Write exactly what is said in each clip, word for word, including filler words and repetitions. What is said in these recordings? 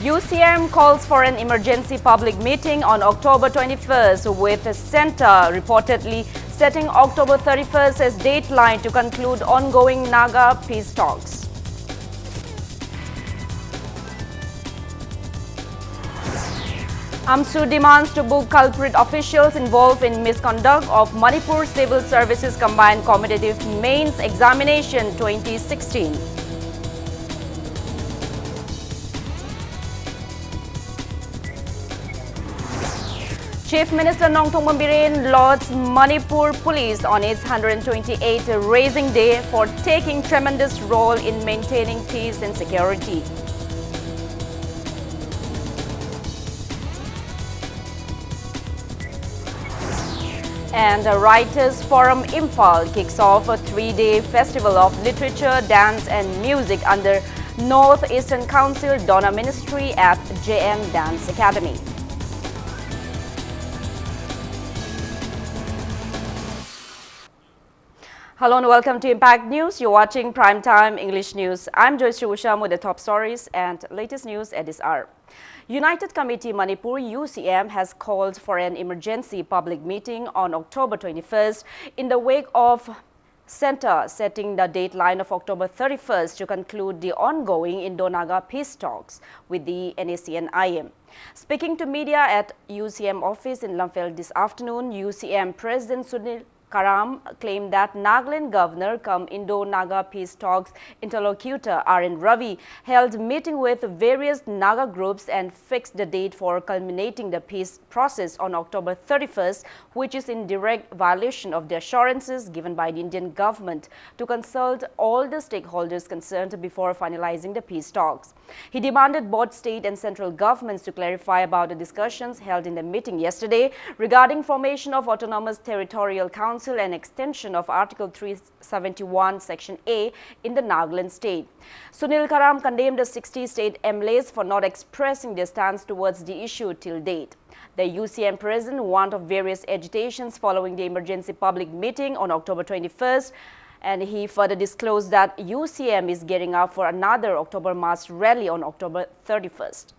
U C M calls for an emergency public meeting on October twenty-first, with the center reportedly setting October thirty-first as deadline to conclude ongoing Naga peace talks. AMSU demands to book culprit officials involved in misconduct of Manipur Civil Services Combined Competitive Mains Examination twenty sixteen. Chief Minister Nongthombam Biren lauds Manipur Police on its hundred twenty-eighth Raising Day for taking tremendous role in maintaining peace and security. And the Writers Forum Imphal kicks off a three-day festival of literature, dance and music under North Eastern Council Dona Ministry at J M Dance Academy. Hello and welcome to Impact News. You're watching Prime Time English News. I'm Joyce Usha with the top stories and latest news at this hour. United Committee Manipur, U C M, has called for an emergency public meeting on October twenty-first in the wake of Centre setting the deadline of October thirty-first to conclude the ongoing Indo-Naga peace talks with the N A C and I M. Speaking to media at U C M office in Lamphel this afternoon, U C M President Sunil Karam claimed that Nagaland Governor cum Indo-Naga peace talks interlocutor R N Ravi held meeting with various Naga groups and fixed the date for culminating the peace process on October thirty-first, which is in direct violation of the assurances given by the Indian government to consult all the stakeholders concerned before finalizing the peace talks. He demanded both state and central governments to clarify about the discussions held in the meeting yesterday regarding formation of Autonomous Territorial Council and extension of Article three seventy-one, Section A in the Nagaland state. Sunil Karam condemned the sixty state M L As for not expressing their stance towards the issue till date. The U C M president warned of various agitations following the emergency public meeting on October twenty-first And he further disclosed that U C M is gearing up for another October mass rally on October thirty-first.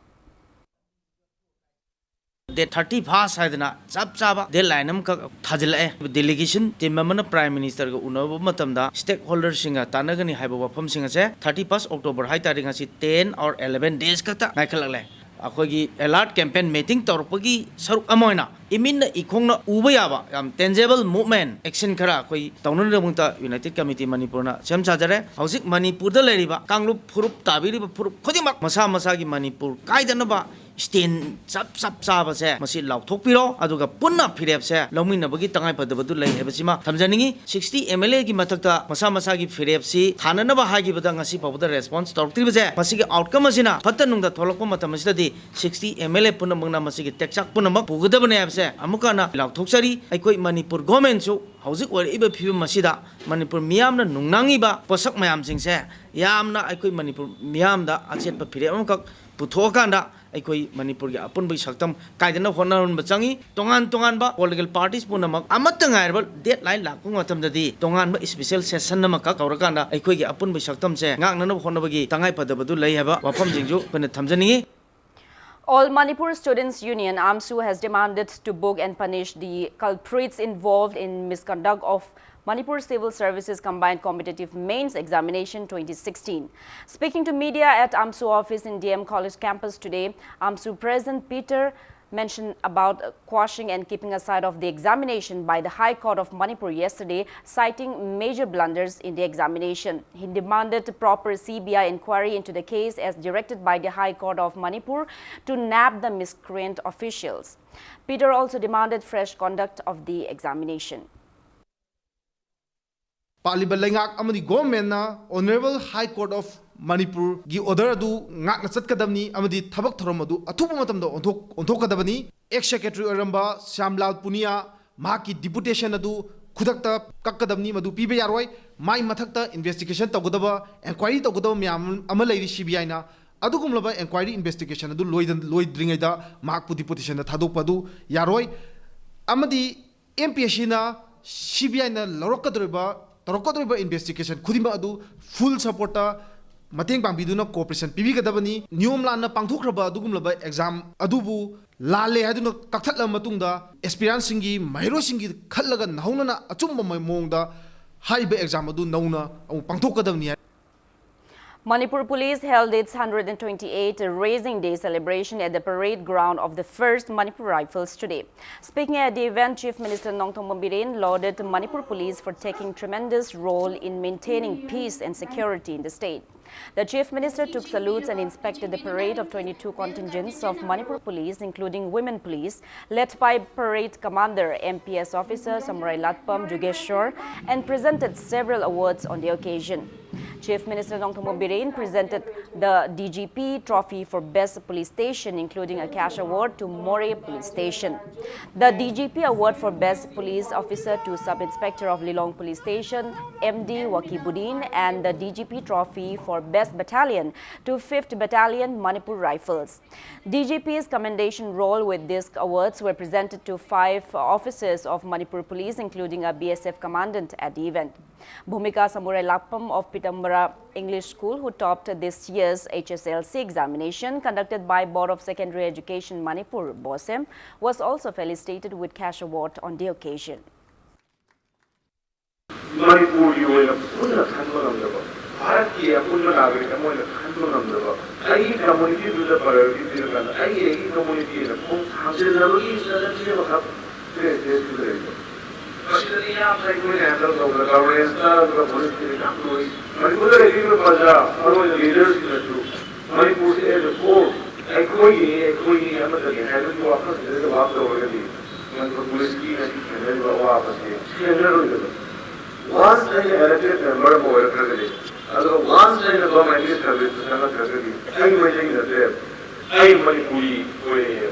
Date thirty first ꯍꯥꯏꯗꯅ ꯆꯞ ꯆꯥꯕ deadline ꯑꯃꯈꯛ ꯊꯥꯖꯤꯜꯂꯛꯑꯦ꯫ Delegation team ꯑꯃꯅ Prime Ministerꯒ ꯎꯅꯕ ꯃꯇꯝꯗ stakeholderꯁꯤꯡꯒ ꯇꯥꯟꯅꯒꯅꯤ ꯍꯥꯏꯕ ꯋꯥꯐꯝꯁꯤꯡ ꯑꯁꯦ thirty first October ꯍꯥꯏ ꯇꯥꯔꯗꯤ ꯉꯁꯤ ten or eleven days ꯈꯛꯇ ꯉꯥꯏꯈꯠꯂꯛꯂꯦ꯫ ꯑꯩꯈꯣꯏꯒꯤ alert campaign meeting ꯇꯧꯔꯛꯄꯒꯤ ꯁꯔꯨꯛ ꯑꯃ ꯑꯣꯏꯅ ꯏꯃꯤꯠꯅ ꯏꯈꯣꯡꯅ ꯎꯕ ꯌꯥꯕ ꯌꯥꯝ tangible movement action ꯈꯔ ꯑꯩꯈꯣꯏ ꯇꯧꯅꯅꯕꯒꯤꯗꯃꯛꯇ United Committee ꯃꯅꯤꯄꯨꯔꯅ ꯁꯦꯝ ꯁꯥꯖꯔꯦ꯫ ꯍꯧꯖꯤꯛ ꯃꯅꯤꯄꯨꯔꯗ ꯂꯩꯔꯤꯕ ꯀꯥꯡꯂꯨꯞ ꯐꯨꯔꯨꯞ ꯇꯥꯕꯤꯔꯤꯕ ꯐꯨꯔꯨꯞ ꯈꯨꯗꯤꯡꯃꯛ ꯃꯁꯥ ꯃꯁꯥꯒꯤ ꯃꯅꯤꯄꯨꯔ ꯀꯥꯏꯗꯅꯕ stand ꯆꯞ ꯆꯞ ꯆꯥꯕꯁꯦ ꯃꯁꯤ ꯂꯥꯎꯊꯣꯛꯄꯤꯔꯣ, ꯑꯗꯨꯒ ꯄꯨꯟꯅ ꯐꯤꯔꯦꯞꯁꯦ ꯂꯧꯃꯤꯟꯅꯕꯒꯤ ꯇꯉꯥꯏꯐꯗꯕꯗꯨ ꯂꯩ ꯍꯥꯏꯕꯁꯤꯃ ꯊꯝꯖꯅꯤꯡꯉꯤ꯫ Sixty MLAꯒꯤ ꯃꯊꯛꯇ ꯃꯁꯥ ꯃꯁꯥꯒꯤ ꯐꯤꯔꯦꯞꯁꯤ ꯊꯥꯅꯅꯕ ꯍꯥꯏꯈꯤꯕꯗ ꯉꯁꯤ ꯐꯥꯎꯕꯗ response ꯇꯧꯔꯛꯇ꯭ꯔꯤꯕꯁꯦ, ꯃꯁꯤꯒꯤ outcome ꯑꯁꯤꯅ ꯐꯠꯇ ꯅꯨꯡꯗ ꯊꯣꯛꯂꯛꯄ ꯃꯇꯝ ꯑꯁꯤꯗꯗꯤ sixty MLA ꯄꯨꯝꯅꯃꯛꯅ ꯃꯁꯤꯒꯤ ꯇꯦꯛꯆꯥꯛ ꯄꯨꯝꯅꯃꯛ ꯄꯨꯒꯗꯕꯅꯦ ꯍꯥꯏꯕꯁꯦ ꯑꯃꯨꯛꯀ ꯍꯟꯅ ꯂꯥꯎꯊꯣꯛꯆꯔꯤ꯫ ꯑꯩꯈꯣꯏ ꯃꯅꯤꯄꯨꯔ governmentꯁꯨ ꯍꯧꯖꯤꯛ ꯑꯣꯏꯔꯛꯏꯕ ꯐꯤꯕꯝ ꯑꯁꯤꯗ ꯃꯅꯤꯄꯨꯔ ꯃꯤꯌꯥꯝꯅ ꯅꯨꯡꯅꯥꯡꯉꯤꯕ ꯄꯣꯠꯁꯛ ꯃꯌꯥꯝꯁꯤꯡꯁꯦ ꯌꯥꯝꯅ ꯑꯩꯈꯣꯏ ꯃꯅꯤꯄꯨꯔ ꯃꯤꯌꯥꯝꯗ ꯑꯆꯦꯠꯄ ꯐꯤꯔꯦꯞ ꯑꯃꯈꯛ ꯄꯨꯊꯣꯛꯑꯀꯥꯟꯗ ꯑꯩꯈꯣꯏ ꯃꯅꯤꯄꯨꯔꯒꯤ ꯑꯄꯨꯟꯕꯒꯤ ꯁꯛꯇꯝ ꯀꯥꯏꯗꯅ ꯍꯣꯠꯅꯍꯟꯕ ꯆꯪꯉꯤ꯫ ꯇꯣꯉꯥꯟ ꯇꯣꯉꯥꯟꯕ political parties ꯄꯨꯝꯅꯃꯛ ꯑꯃꯠꯇ ꯉꯥꯏꯔꯕ deadline ꯂꯥꯛꯄ ꯃꯇꯝꯗꯗꯤ ꯇꯣꯉꯥꯟꯕ special session ꯑꯃꯈꯛ ꯇꯧꯔꯀꯥꯟꯗ ꯑꯩꯈꯣꯏꯒꯤ ꯑꯄꯨꯟꯕ ꯁꯛꯇꯝꯁꯦ ꯉꯥꯛꯅꯅꯕ ꯍꯣꯠꯅꯕꯒꯤ ꯇꯉꯥꯏꯐꯗꯕꯗꯨ ꯂꯩ ꯍꯥꯏꯕ ꯋꯥꯐꯝꯁꯤꯡꯁꯨ ꯑꯩꯈꯣꯏꯅ ꯊꯝꯖꯅꯤꯡꯉꯤ꯫ All Manipur Students Union, AMSU, has demanded to book and punish the culprits involved in misconduct of Manipur Civil Services Combined Competitive Mains Examination twenty sixteen. Speaking to media at AMSU office in D M College campus today, AMSU President Peter mentioned about quashing and keeping aside of the examination by the High Court of Manipur yesterday, citing major blunders in the examination. He demanded proper C B I inquiry into the case as directed by the High Court of Manipur to nab the miscreant officials. Peter also demanded fresh conduct of the examination. ꯄꯥꯜꯂꯤꯕ ꯂꯩꯉꯥꯛ ꯑꯃꯗꯤ governmentꯅ Honourable High Court of Manipurꯒꯤ order ꯑꯗꯨ ꯉꯥꯛꯅ ꯆꯠꯀꯗꯕꯅꯤ ꯑꯃꯗꯤ ꯊꯕꯛ ꯊꯧꯔꯝ ꯑꯗꯨ ꯑꯊꯨꯕ ꯃꯇꯝꯗ ꯑꯣꯟꯊꯣꯛ ꯑꯣꯟꯊꯣꯛꯀꯗꯕꯅꯤ꯫ Ex secretary ꯑꯣꯏꯔꯝꯕ ꯁ꯭ꯌꯥꯝꯂꯥꯜ ꯄꯨꯅꯤꯌꯥ ꯃꯍꯥꯛꯀꯤ deputation ꯑꯗꯨ ꯈꯨꯗꯛꯇ ꯀꯛꯀꯗꯕꯅꯤ, ꯃꯗꯨ ꯄꯤꯕ ꯌꯥꯔꯣꯏ꯫ ꯃꯥꯏ ꯃꯊꯛꯇ investigation ꯇꯧꯒꯗꯕ, inquiry ꯇꯧꯒꯗꯕ ꯃꯌꯥꯝ ꯑꯃ ꯂꯩꯔꯤ CBIꯅ꯫ ꯑꯗꯨꯒꯨꯝꯂꯕ inquiry investigation ꯑꯗꯨ ꯂꯣꯏꯗ- ꯂꯣꯏꯗ꯭ꯔꯤꯉꯩꯗ ꯃꯍꯥꯛꯄꯨ deputationꯗ ꯊꯥꯗꯣꯛꯄ ꯑꯗꯨ ꯌꯥꯔꯣꯏ꯫ ꯑꯃꯗꯤ MPSCꯅ CBIꯅ ꯂꯧꯔꯛꯀꯗꯧꯔꯤꯕ ꯇꯧꯔꯛꯀꯗꯧꯔꯤꯕ ꯏꯟꯚꯦꯁꯇꯤꯒꯦꯁꯟ ꯈꯨꯗꯤꯡꯃꯛ ꯑꯗꯨ ꯐꯨꯜ ꯁꯄꯣꯔꯠꯇ ꯃꯇꯦꯡ ꯄꯥꯡꯕꯤꯗꯨꯅ ꯀꯣꯑꯣꯄꯔꯦꯁꯟ ꯄꯤꯕꯤꯒꯗꯕꯅꯤ꯫ ꯅꯤꯌꯣꯝ ꯂꯥꯟꯅ ꯄꯥꯡꯊꯣꯛꯈ꯭ꯔꯕ ꯑꯗꯨꯒꯨꯝꯂꯕ ꯑꯦꯛꯖꯥꯝ ꯑꯗꯨꯕꯨ ꯂꯥꯜꯂꯦ ꯍꯥꯏꯗꯨꯅ ꯀꯛꯊꯠꯂꯕ ꯃꯇꯨꯡꯗ ꯑꯦꯁꯄꯤꯔꯥꯟꯁꯤꯡꯒꯤ, ꯃꯍꯩꯔꯣꯏꯁꯤꯡꯒꯤ ꯈꯜꯂꯒ ꯅꯧꯍꯧꯅꯅ ꯑꯆꯨꯝꯕ ꯃꯑꯣꯡꯗ ꯍꯥꯏꯔꯤꯕ ꯑꯦꯛꯖꯥꯝ ꯑꯗꯨ ꯅꯧꯅ ꯑꯃꯨꯛ ꯄꯥꯡꯊꯣꯛꯀꯗꯕꯅꯤ ꯍꯥꯏ꯫ Manipur Police held its hundred and twenty-eighth Raising Day celebration at the parade ground of the first Manipur Rifles today. Speaking at the event, Chief Minister Nongthombam Biren lauded Manipur Police for taking tremendous role in maintaining peace and security in the state. The Chief Minister took salutes and inspected the parade of twenty-two contingents of Manipur Police, including women police, led by Parade Commander M P S officer Samurai Latpam Jugeshwar, and presented several awards on the occasion. Chief Minister Nongthombam Biren presented the D G P trophy for Best Police Station, including a cash award to Moreh Police Station. The D G P award for Best Police Officer to Sub Inspector of Lilong Police Station, M D Wakibudin, and the D G P trophy for Best Battalion to fifth Battalion Manipur Rifles. D G P's commendation roll with disc awards were presented to five officers of Manipur Police, including a B S F commandant at the event. Bhumika Samurai Lapam of Pitambara English School, who topped this year's H S L C examination conducted by Board of Secondary Education Manipur, BOSEM, was also felicitated with cash award on the occasion. ꯃꯅꯤꯄꯨꯔꯒꯤ ꯑꯣꯏꯅ ꯄꯨꯟꯅ ꯈꯟꯕ ꯉꯝꯗꯕ, ꯚꯥꯔꯠꯀꯤ ꯑꯄꯨꯟꯕ ꯅꯥꯒꯔꯤꯛ ꯑꯃ ꯑꯣꯏꯅ ꯈꯟꯕ ꯉꯝꯗꯕ, ꯑꯩꯒꯤ ꯀꯝꯃꯨꯅꯤꯇꯤꯗꯨꯗ ꯄ꯭ꯔꯥꯏꯌꯣꯔꯤꯇꯤ ꯄꯤꯔꯀꯥꯟꯗ ꯑꯩꯒꯤ, ꯑꯩꯒꯤ ꯀꯝꯃꯨꯅꯤꯇꯤꯅ ꯈꯣꯡ ꯊꯥꯡꯖꯤꯜꯂꯕꯒꯤ ꯆꯠꯅꯕꯤ ꯑꯃꯈꯛ ꯁꯤꯗ ꯂꯩꯔꯤꯕ꯫ ꯃꯁꯤꯗꯗꯤ ꯌꯥꯝꯅ ꯑꯩꯈꯣꯏꯅ ꯍꯦꯟꯗꯜ ꯇꯧꯕꯗ ꯒꯚꯔꯅꯦꯟꯁꯇ ꯑꯗꯨꯒ ꯄꯨꯂꯤꯁꯀꯤꯗ ꯌꯥꯝ ꯂꯨꯏ꯫ ꯃꯅꯤꯄꯨꯔꯗ ꯂꯩꯔꯤꯕ ꯄ꯭ꯔꯖꯥ, ꯃꯔꯨꯑꯣꯏꯅ ꯂꯤꯗꯔꯁꯤꯡꯅꯁꯨ ꯃꯅꯤꯄꯨꯔꯁꯦ as a whole ꯑꯩꯈꯣꯏꯒꯤꯅꯤ, ꯑꯩꯈꯣꯏꯒꯤꯅꯤ ꯑꯃꯠꯇꯅꯤ ꯍꯥꯏꯕꯒꯤ ꯋꯥꯈꯜꯁꯤꯗ ꯚꯥꯕ ꯇꯧꯔꯒꯗꯤ ꯃꯅꯤꯄꯨꯔ ꯄꯨꯂꯤꯁꯀꯤ ꯉꯁꯤ ꯊꯦꯡꯅꯔꯤꯕ ꯑꯋꯥꯕꯁꯦ ꯊꯦꯡꯅꯔꯣꯏꯗꯕ꯫ Once ꯑꯩꯅ elected member ꯑꯃ ꯑꯣꯏꯔꯛꯈ꯭ꯔꯒꯗꯤ, ꯑꯗꯨꯒ once ꯑꯩꯅ governmentꯀꯤ serviceꯇ ꯆꯪꯉꯛꯈ꯭ꯔꯒꯗꯤ ꯑꯩ ꯃꯩꯇꯩ ꯅꯠꯇ꯭ꯔꯦ, ꯑꯩ ꯃꯅꯤꯄꯨꯔꯤ ꯑꯣꯏꯔꯛꯑꯦ꯫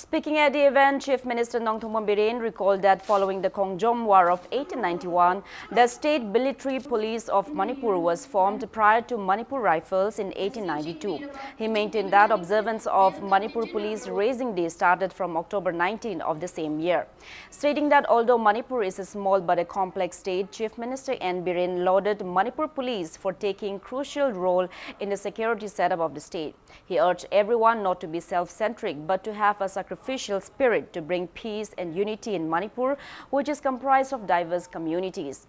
Speaking at the event, Chief Minister Nongthombam Biren recalled that following the Khongjom War of eighteen ninety-one, the State Military Police of Manipur was formed prior to Manipur Rifles in eighteen ninety-two. He maintained that observance of Manipur Police Raising Day started from October nineteen of the same year, stating that although Manipur is a small but a complex state, Chief Minister N Biren lauded Manipur Police for taking crucial role in the security setup of the state. He urged everyone not to be self-centric but to have a sacrificial spirit to bring peace and unity in Manipur, which is comprised of diverse communities.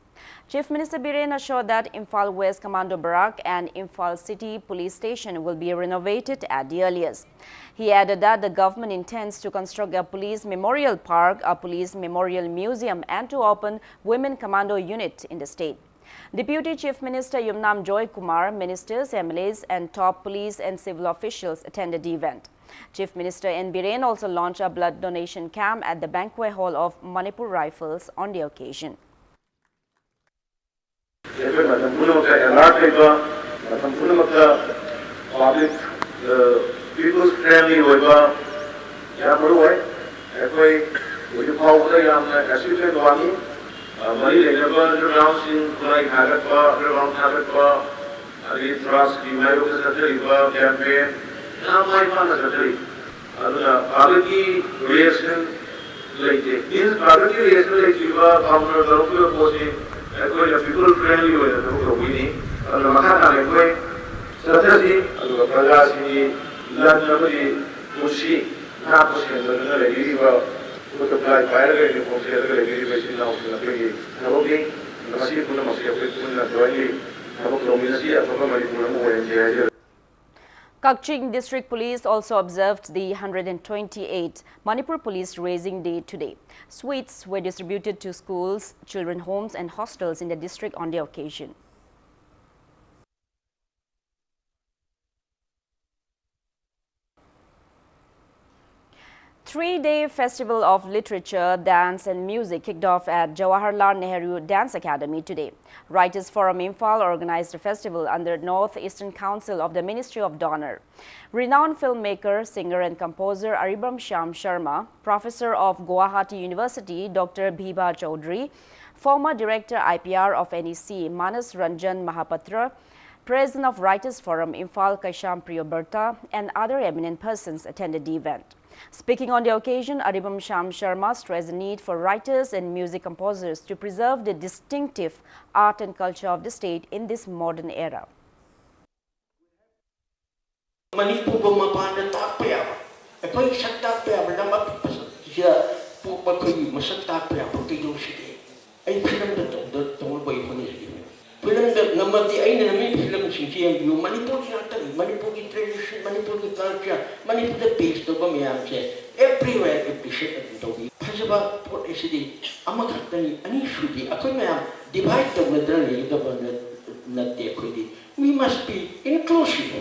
Chief Minister Biren assured that Imphal West Commando Barrack and Imphal City Police Station will be renovated at the earliest. He added that the government intends to construct a police memorial park, a police memorial museum, and to open women commando unit in the state. Deputy Chief Minister Yumnam Joy Kumar, ministers, M L As, and top police and civil officials attended the event. Chief Minister N Biren also launched a blood donation camp at the banquet hall of Manipur Rifles on the occasion. ꯑꯩꯈꯣꯏ ꯃꯇꯝ ꯄꯨꯝꯅꯃꯛꯇ alert ꯂꯩꯕ, ꯃꯇꯝ ꯄꯨꯝꯅꯃꯛꯇ public, peoples friendly ꯑꯣꯏꯕ ꯌꯥꯝ ꯃꯔꯨ ꯑꯣꯏ꯫ ꯑꯩꯈꯣꯏ ꯍꯧꯖꯤꯛ ꯐꯥꯎꯕꯗ ꯌꯥꯝꯅ ꯑꯦꯁꯤꯗꯦꯟ ꯋꯥꯡꯉꯤ꯫ ꯃꯔꯤ ꯂꯩꯅꯕ ꯑꯟꯗꯔꯒ꯭ꯔꯥꯎꯟꯁꯤꯡ, ꯈꯨꯠꯂꯥꯏ ꯊꯥꯒꯠꯄ, ꯑꯟꯗꯔꯒ꯭ꯔꯥꯎꯟ ꯊꯥꯒꯠꯄ, ꯑꯗꯒꯤ ꯗ꯭ꯔꯒꯁꯀꯤ ꯃꯥꯌꯣꯛꯇ ꯆꯠꯊꯔꯤꯕ ꯀꯦꯝꯄꯦꯟ ꯌꯥꯝ ꯃꯥꯏ ꯄꯥꯛꯅ ꯆꯠꯊꯔꯤ꯫ ꯑꯗꯨꯅ ꯄꯕ꯭ꯂꯤꯛꯀꯤ ꯔꯤꯑꯦꯛꯁꯟ ꯂꯩꯇꯦ꯫ ꯃꯤꯟꯁ ꯄꯕ꯭ꯂꯤꯛꯀꯤ ꯔꯤꯑꯦꯛꯁꯟ ꯂꯩꯇ꯭ꯔꯤꯕ ꯀꯥꯎꯟꯇꯔ ꯇꯧꯔꯛꯇ꯭ꯔꯤꯕ ꯄꯣꯠꯁꯤ ꯑꯩꯈꯣꯏꯅ ꯄꯤꯄꯜ ꯐ꯭ꯔꯦꯟꯂꯤ ꯑꯣꯏꯅ ꯊꯕꯛ ꯇꯧꯕꯤꯅꯤ꯫ ꯑꯗꯨꯅ ꯃꯈꯥ ꯇꯥꯅ ꯑꯩꯈꯣꯏ ꯆꯠꯊꯁꯤ꯫ ꯑꯗꯨꯒ ꯄ꯭ꯔꯖꯥꯁꯤꯡꯒꯤ ꯂꯟ ꯑꯃꯗꯤ ꯄꯨꯟꯁꯤ ꯉꯥꯛꯄ ꯁꯦꯟꯗꯣꯛꯇꯨꯅ ꯂꯩꯕꯤꯔꯤꯕ, ꯈꯨꯠꯇ ꯈꯨꯠꯂꯥꯏ ꯄꯥꯏꯔꯒ ꯌꯨꯅꯤꯐꯣꯔꯝ ꯁꯦꯠꯂꯒ ꯂꯩꯕꯤꯔꯤꯕ ꯏꯆꯤꯜ ꯏꯅꯥꯎꯁꯤꯡ ꯑꯩꯈꯣꯏꯒꯤ ꯊꯕꯛꯅꯤ꯫ ꯃꯁꯤ ꯄꯨꯝꯅꯃꯛꯁꯤ ꯑꯩꯈꯣꯏ ꯄꯨꯟꯅ ꯖꯣꯏꯟꯂꯤ ꯊꯕꯛ ꯇꯧꯃꯤꯟꯅꯁꯤ, ꯑꯐꯕ ꯃꯅꯤꯄꯨꯔ ꯑꯃ ꯑꯣꯏꯍꯟꯁꯤ ꯍꯥꯏꯖꯔꯤ꯫ Kakching District Police also observed the hundred and twenty-eighth Manipur Police Raising Day today. Sweets were distributed to schools, children homes and hostels in the district on the occasion. Three-day Festival of Literature, Dance and Music kicked off at Jawaharlal Nehru Dance Academy today. Writers Forum Imphal organized the festival under North Eastern Council of the Ministry of DoNER. Renowned filmmaker, singer and composer Aribam Shyam Sharma, professor of Guwahati University Doctor Bhiba Chaudhary, former director I P R of N E C Manas Ranjan Mahapatra, president of Writers Forum Imphal Kaisham Priyabrata, and other eminent persons attended the event. Speaking on the occasion, Aribam Shyam Sharma stressed the need for writers and music composers to preserve the distinctive art and culture of the state in this modern era. ꯃꯅꯤꯄꯨꯔꯕꯨ ꯃꯄꯥꯟꯗ ꯇꯥꯛꯄ ꯌꯥꯕ, ꯑꯩꯈꯣꯏꯒꯤ ꯁꯛ ꯇꯥꯛꯄ ꯌꯥꯕ ꯂꯝ ꯑꯄꯤꯛꯄꯁꯤꯗ ꯄꯣꯛꯄ ꯑꯩꯈꯣꯏꯒꯤ ꯃꯁꯛ ꯇꯥꯛꯄ ꯌꯥꯕ ꯀꯩꯗꯧꯁꯤꯒꯦ? ꯑꯩ ꯐꯤꯂꯝꯗ ꯇꯧꯗ ꯇꯧꯅꯕ ꯑꯩ ꯍꯣꯠꯅꯖꯈꯤꯕꯅꯤ꯫ ꯐꯤꯂꯝꯗ ꯉꯝꯃꯗꯤ ꯑꯩꯅ ꯅꯝꯃꯤ ꯐꯤꯂꯝꯁꯤꯡꯁꯤ ꯌꯦꯡꯕꯤꯌꯨ, ꯃꯅꯤꯄꯨꯔꯒꯤ ꯉꯥꯛꯇꯅꯤ, ꯃꯅꯤꯄꯨꯔꯒꯤ tradition, ꯃꯅꯤꯄꯨꯔꯒꯤ culture, ꯃꯅꯤꯄꯨꯔꯗ base ꯇꯧꯕ ꯃꯌꯥꯝꯁꯦ everywhere appreciate ꯑꯗꯨꯝ ꯇꯧꯕꯤ꯫ ꯐꯖꯕ ꯄꯣꯠ ꯑꯁꯤꯗꯤ ꯑꯃꯈꯛꯇꯅꯤ, ꯑꯅꯤꯁꯨꯗꯤ ꯑꯩꯈꯣꯏ ꯃꯌꯥꯝ divide ꯇꯧꯅꯗꯅ ꯂꯩꯒꯗꯕ ꯅꯠ-, ꯅꯠꯇꯦ꯫ ꯑꯩꯈꯣꯏꯗꯤ we must be inclusive꯫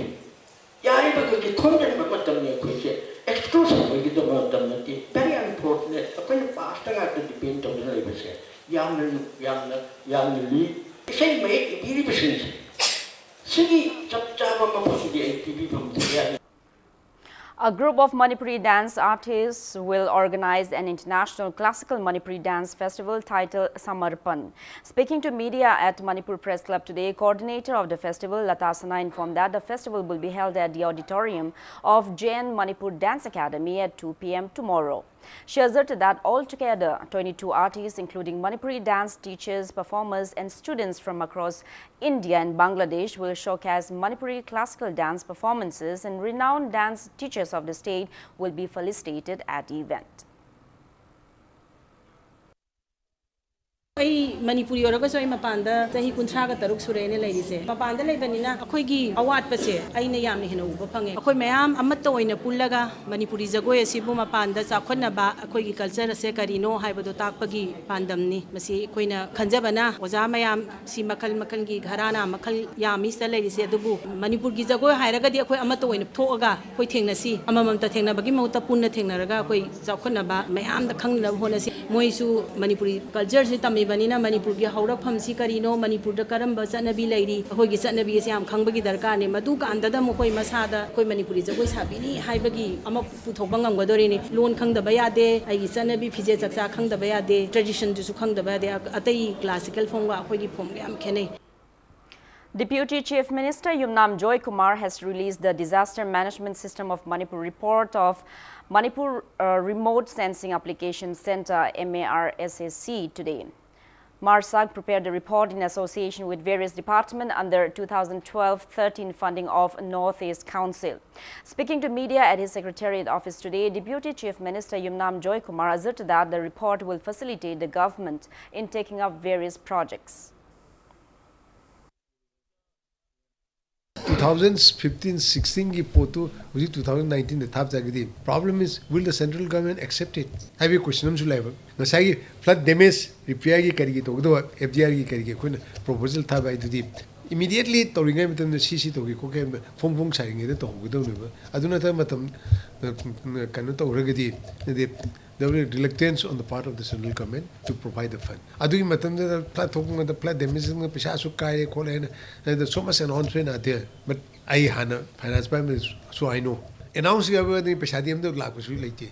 ꯌꯥꯔꯤꯕ ꯑꯩꯈꯣꯏꯒꯤ ꯈꯣꯝꯖꯤꯟꯕ ꯃꯇꯝꯅꯤ, ꯑꯩꯈꯣꯏꯁꯦ exclusive ꯑꯣꯏꯒꯗꯕ ꯃꯇꯝ ꯅꯠꯇꯦ꯫ Very unfortunate, ꯑꯩꯈꯣꯏꯅ past ꯉꯥꯛꯇ depend ꯇꯧꯗꯨꯅ ꯂꯩꯕꯁꯦ ꯌꯥꯝꯅ, ꯌꯥꯝꯅ, ꯌꯥꯝꯅ ꯂꯨꯏ꯫ ꯏꯁꯩ ꯃꯌꯦꯛ ꯏꯕꯤꯔꯤꯕꯁꯤꯡꯁꯦ ꯁꯤꯒꯤ ꯆꯞ ꯆꯥꯕ ꯃꯐꯝꯗꯤ ꯑꯩ ꯄꯤꯕꯤꯐꯝ ꯊꯣꯛꯑꯦ꯫ A group of Manipuri dance artists will organize an international classical Manipuri dance festival titled Samarpan. Speaking to media at Manipur Press Club today, coordinator of the festival, Lata Sana, informed that the festival will be held at the auditorium of Jain Manipur Dance Academy at two p m tomorrow. She asserted that altogether, twenty-two artists, including Manipuri dance teachers, performers, and students from across India and Bangladesh, will showcase Manipuri classical dance performances, and renowned dance teachers of the state will be felicitated at the event. ꯑꯩ ꯃꯅꯤꯄꯨꯔꯤ ꯑꯣꯏꯔꯒꯁꯨ ꯑꯩ ꯃꯄꯥꯟꯗ ꯆꯍꯤ ꯀꯨꯟꯊ꯭ꯔꯥꯒ ꯇꯔꯨꯛ ꯁꯨꯔꯦꯅ ꯂꯩꯔꯤꯁꯦ꯫ ꯃꯄꯥꯟꯗ ꯂꯩꯕꯅꯤꯅ ꯑꯩꯈꯣꯏꯒꯤ ꯑꯋꯥꯠꯄꯁꯦ ꯑꯩꯅ ꯌꯥꯝꯅ ꯍꯦꯟꯅ ꯎꯕ ꯐꯪꯉꯦ꯫ ꯑꯩꯈꯣꯏ ꯃꯌꯥꯝ ꯑꯃꯠꯇ ꯑꯣꯏꯅ ꯄꯨꯜꯂꯒ ꯃꯅꯤꯄꯨꯔꯤ ꯖꯒꯣꯏ ꯑꯁꯤꯕꯨ ꯃꯄꯥꯟꯗ ꯆꯥꯎꯈꯠꯅꯕ, ꯑꯩꯈꯣꯏꯒꯤ culture ꯑꯁꯦ ꯀꯔꯤꯅꯣ ꯍꯥꯏꯕꯗꯨ ꯇꯥꯛꯄꯒꯤ ꯄꯥꯟꯗꯝꯅꯤ꯫ ꯃꯁꯤ ꯑꯩꯈꯣꯏꯅ ꯈꯟꯖꯕꯅ ꯑꯣꯖꯥ ꯃꯌꯥꯝ ꯁꯤ ꯃꯈꯜ ꯃꯈꯜꯒꯤ ꯘꯔꯥꯅꯥ ꯃꯈꯜ ꯌꯥꯝꯃꯤ ꯁꯤꯗ ꯂꯩꯔꯤꯁꯦ, ꯑꯗꯨꯕꯨ ꯃꯅꯤꯄꯨꯔꯒꯤ ꯖꯒꯣꯏ ꯍꯥꯏꯔꯒꯗꯤ ꯑꯩꯈꯣꯏ ꯑꯃꯠꯇ ꯑꯣꯏꯅ ꯊꯣꯛꯑꯒ ꯑꯩꯈꯣꯏ ꯊꯦꯡꯅꯁꯤ, ꯑꯃꯃꯝꯇ ꯊꯦꯡꯅꯕꯒꯤ ꯃꯍꯨꯠꯇ ꯄꯨꯟꯅ ꯊꯦꯡꯅꯔꯒ ꯑꯩꯈꯣꯏ ꯆꯥꯎꯈꯠꯅꯕ ꯃꯌꯥꯝꯗ ꯈꯪꯅꯅꯕ ꯍꯣꯠꯅꯁꯤ꯫ ꯃꯣꯏꯁꯨ ꯃꯅꯤꯄꯨꯔꯤ cultureꯁꯤ ꯇꯝꯃꯤꯕꯅꯤꯅ ꯃꯅꯤꯄꯨꯔꯒꯤ ꯍꯧꯔꯛꯐꯝꯁꯤ ꯀꯔꯤꯅꯣ, ꯃꯅꯤꯄꯨꯔꯗ ꯀꯔꯝꯕ ꯆꯠꯅꯕꯤ ꯂꯩꯔꯤ, ꯑꯩꯈꯣꯏꯒꯤ ꯆꯠꯅꯕꯤ ꯑꯁꯤ ꯌꯥꯝ ꯈꯪꯕꯒꯤ ꯗꯔꯀꯥꯔꯅꯤ꯫ ꯃꯗꯨ ꯀꯥꯟꯗꯗ ꯃꯈꯣꯏ ꯃꯁꯥꯗ ꯑꯩꯈꯣꯏ ꯃꯅꯤꯄꯨꯔꯤ ꯖꯒꯣꯏ ꯁꯥꯕꯤꯅꯤ ꯍꯥꯏꯕꯒꯤ ꯑꯃ ꯄꯨꯊꯣꯛꯄ ꯉꯝꯒꯗꯣꯔꯤꯅꯤ꯫ ꯂꯣꯟ ꯈꯪꯗꯕ ꯌꯥꯗꯦ, ꯑꯩꯒꯤ ꯆꯠꯅꯕꯤ ꯐꯤꯖꯦꯠ ꯆꯛꯆꯥ ꯈꯪꯗꯕ ꯌꯥꯗꯦ, traditionꯗꯨꯁꯨ ꯈꯪꯗꯕ ꯌꯥꯗꯦ꯫ ꯑꯇꯩ classical formꯒ ꯑꯩꯈꯣꯏꯒꯤ formꯒ ꯌꯥꯝ ꯈꯦꯠꯅꯩ꯫ Deputy Chief Minister Yumnam Joy Kumar has released the Disaster Management System of Manipur report of Manipur uh, Remote Sensing Application Center, M A R S A C, today. MARSAC prepared the report in association with various departments under two thousand twelve thirteen funding of Northeast Council. Speaking to media at his secretariat office today, Deputy Chief Minister Yumnam Joy Kumar asserted that the report will facilitate the government in taking up various projects. Two thousand fifteen sixteenꯒꯤ ꯄꯣꯠꯇꯨ ꯍꯧꯖꯤꯛ two thousand nineteenꯗ ꯊꯥꯞ ꯆꯥꯒꯗꯤ, problem is, will the central government accept it ꯍꯥꯏꯕꯒꯤ question ꯑꯃꯁꯨ ꯂꯩꯕ꯫ ꯉꯁꯥꯏꯒꯤ flood damage repairꯒꯤ ꯀꯔꯤꯒꯤ ꯇꯧꯒꯗꯕ, F D Rꯒꯤ ꯀꯔꯤꯒꯤ ꯑꯩꯈꯣꯏꯅ proposal ꯊꯥꯕ ꯍꯥꯏꯗꯨꯗꯤ immediately ꯇꯧꯔꯤꯉꯩ ꯃꯇꯝꯗ ꯁꯤ ꯁꯤ ꯇꯧꯒꯦ ꯈꯣꯠꯀꯦ ꯍꯥꯏꯕ ꯐꯣꯡ ꯐꯣꯡ ꯁꯥꯔꯤꯉꯩꯗ ꯇꯧꯍꯧꯒꯗꯕꯅꯦꯕ꯫ ꯑꯗꯨ ꯅꯠꯇꯕ ꯃꯇꯝ ꯀꯩꯅꯣ ꯇꯧꯔꯒꯗꯤ, ꯍꯥꯏꯗꯤ there will be reluctance on the part of the central government to provide the fund. ꯑꯗꯨꯒꯤ ꯃꯇꯝꯗꯨꯗ flood ꯊꯣꯛꯄ ꯃꯇꯝꯗ flood damageꯅ ꯄꯩꯁꯥ ꯑꯁꯨꯛ ꯀꯥꯏꯔꯦ ꯈꯣꯠꯂꯦ ꯍꯥꯏꯅ, and so much announcement are there. But ꯑꯩ ꯍꯥꯟꯅ finance prime minister, so I know. Announce ꯇꯧꯕꯗꯤ ꯄꯩꯁꯥꯗꯤ ꯑꯝꯇ ꯂꯥꯛꯄꯁꯨ ꯂꯩꯇꯦ꯫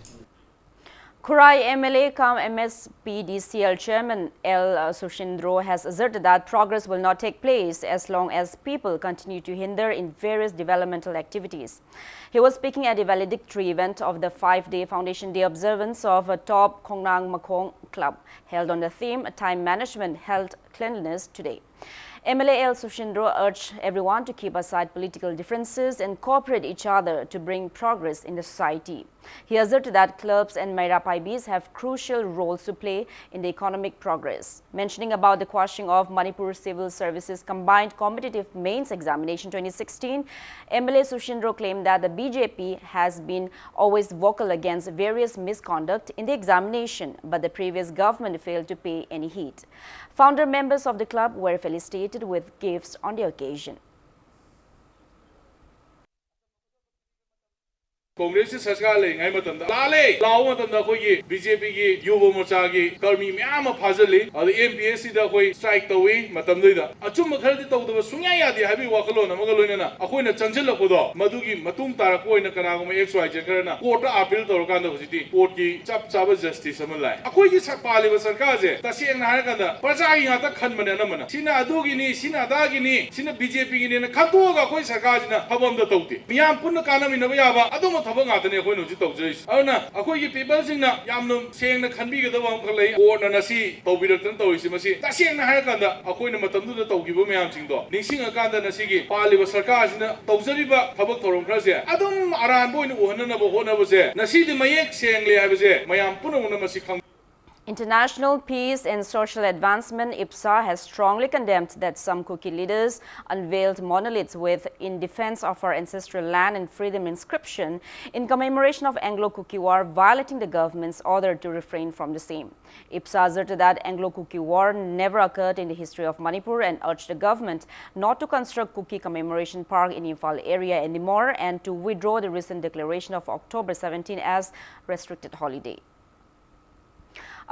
Khurai M L A cum M S P D C L Chairman L Sushindro has asserted that progress will not take place as long as people continue to hinder in various developmental activities. He was speaking at a valedictory event of the five-day Foundation Day observance of a top Khongnang Makhong club, held on the theme Time Management, Health, Cleanliness today. M L A L Sushindro urged everyone to keep aside political differences and cooperate each other to bring progress in the society. He asserted that clubs and Meira Paibis have crucial roles to play in the economic progress. Mentioning about the quashing of Manipur Civil Services Combined Competitive Mains Examination twenty sixteen, M L A Sushindro claimed that the B J P has been always vocal against various misconduct in the examination, but the previous government failed to pay any heed. Founder members of the club were felicitated with gifts on the occasion. ꯀꯣꯡꯒ꯭ꯔꯦꯁꯀꯤ ꯁꯔꯀꯥꯔ ꯂꯩꯔꯤꯉꯩ ꯃꯇꯝꯗ ꯂꯥꯜꯂꯦ ꯂꯥꯎꯕ ꯃꯇꯝꯗ ꯑꯩꯈꯣꯏꯒꯤ ꯕꯤꯖꯦꯄꯤꯒꯤ ꯌꯨꯕ ꯃꯣꯔꯆꯥꯒꯤ ꯀꯔꯃꯤ ꯃꯌꯥꯝ ꯑꯃ ꯐꯥꯖꯤꯜꯂꯤ꯫ ꯑꯗ ꯑꯦꯝ ꯄꯤ ꯑꯦꯁ ꯁꯤꯗ ꯑꯩꯈꯣꯏ ꯁ꯭ꯇ꯭ꯔꯥꯏꯛ ꯇꯧꯏ꯫ ꯃꯇꯝꯗꯨꯗ ꯑꯆꯨꯝꯕ ꯈꯔꯗꯤ ꯇꯧꯗꯕ ꯁꯨꯡꯌꯥ ꯌꯥꯗꯦ ꯍꯥꯏꯕꯒꯤ ꯋꯥꯈꯜꯂꯣꯟ ꯑꯃꯒ ꯂꯣꯏꯅꯅ ꯑꯩꯈꯣꯏꯅ ꯆꯪꯁꯤꯜꯂꯛꯄꯗꯣ, ꯃꯗꯨꯒꯤ ꯃꯇꯨꯡ ꯇꯥꯔꯛꯄ ꯑꯣꯏꯅ ꯀꯅꯥꯒꯨꯝꯕ ꯑꯦꯛꯁ ꯋꯥꯏ ꯖꯦꯠ ꯈꯔꯅ ꯀꯣꯔꯠꯇ ꯑꯥꯄꯤꯜ ꯇꯧꯔꯀꯥꯟꯗ ꯍꯧꯖꯤꯛꯇꯤ ꯀꯣꯔꯠꯀꯤ ꯆꯞ ꯆꯥꯕ ꯖꯁꯇꯤꯁ ꯑꯃ ꯂꯥꯛꯑꯦ꯫ ꯑꯩꯈꯣꯏꯒꯤ ꯁ-, ꯄꯥꯜꯂꯤꯕ ꯁꯔꯀꯥꯔꯁꯦ ꯇꯁꯦꯡꯅ ꯍꯥꯏꯔꯀꯥꯟꯗ ꯄ꯭ꯔꯖꯥꯒꯤ ꯉꯥꯛꯇ ꯈꯟꯕꯅꯦ ꯑꯅꯝꯕꯅ꯫ ꯁꯤꯅ ꯑꯗꯨꯒꯤꯅꯤ, ꯁꯤꯅ ꯑꯗꯥꯒꯤꯅꯤ, ꯁꯤꯅ ꯕꯤ ꯖꯦ ꯄꯤꯒꯤꯅꯦꯅ ꯈꯟꯇꯣꯛꯑꯒ ꯑꯩꯈꯣꯏ ꯁꯔꯀꯥꯔꯁꯤꯅ ꯊꯕꯛ ꯑꯝꯇ ꯇꯧꯗꯦ꯫ ꯃꯤꯌꯥꯝ ꯄꯨꯟꯅ ꯀꯥꯟꯅꯃꯤꯟꯅꯕ ꯌꯥꯕ ꯑꯗꯨꯝꯕ ꯊꯕꯛ ꯉꯥꯛꯇꯅꯦ ꯑꯩꯈꯣꯏꯅ ꯍꯧꯖꯤꯛ ꯇꯧꯖꯔꯤꯁꯦ꯫ ꯑꯗꯨꯅ ꯑꯩꯈꯣꯏꯒꯤ ꯄꯤꯄꯜꯁꯤꯡꯅ ꯌꯥꯝꯅ ꯁꯦꯡꯅ ꯈꯟꯕꯤꯒꯗꯕ ꯑꯃꯈꯛ ꯂꯩ꯫ ꯀꯣꯔꯠꯅ ꯉꯁꯤ ꯇꯧꯕꯤꯔꯛꯇꯅ ꯇꯧꯔꯤꯁꯤ, ꯃꯁꯤ ꯇꯁꯦꯡꯅ ꯍꯥꯏꯔꯀꯥꯟꯗ ꯑꯩꯈꯣꯏꯅ ꯃꯇꯝꯗꯨꯗ ꯇꯧꯈꯤꯕ ꯃꯌꯥꯝꯁꯤꯡꯗꯣ ꯅꯤꯡꯁꯤꯡꯉꯀꯥꯟꯗ ꯉꯁꯤꯒꯤ ꯄꯥꯜꯂꯤꯕ ꯁꯔꯀꯥꯔꯁꯤꯅ ꯇꯧꯖꯔꯤꯕ ꯊꯕꯛ ꯊꯧꯔꯝ ꯈꯔꯁꯦ ꯑꯗꯨꯝ ꯑꯔꯥꯟꯕ ꯑꯣꯏꯅ ꯎꯍꯟꯅꯅꯕ ꯍꯣꯠꯅꯕꯁꯦ ꯉꯁꯤꯗꯤ ꯃꯌꯦꯛ ꯁꯦꯡꯂꯦ ꯍꯥꯏꯕꯁꯦ ꯃꯌꯥꯝ ꯄꯨꯝꯅꯃꯛꯅ ꯃꯁꯤ ꯈꯪ International Peace and Social Advancement, IPSA, has strongly condemned that some Kuki leaders unveiled monoliths with "In defense of our ancestral land and freedom" inscription in commemoration of Anglo-Kuki War, violating the government's order to refrain from the same. IPSA asserted that Anglo-Kuki War never occurred in the history of Manipur and urged the government not to construct Kuki Commemoration Park in Imphal area anymore and to withdraw the recent declaration of October seventeen as restricted holiday.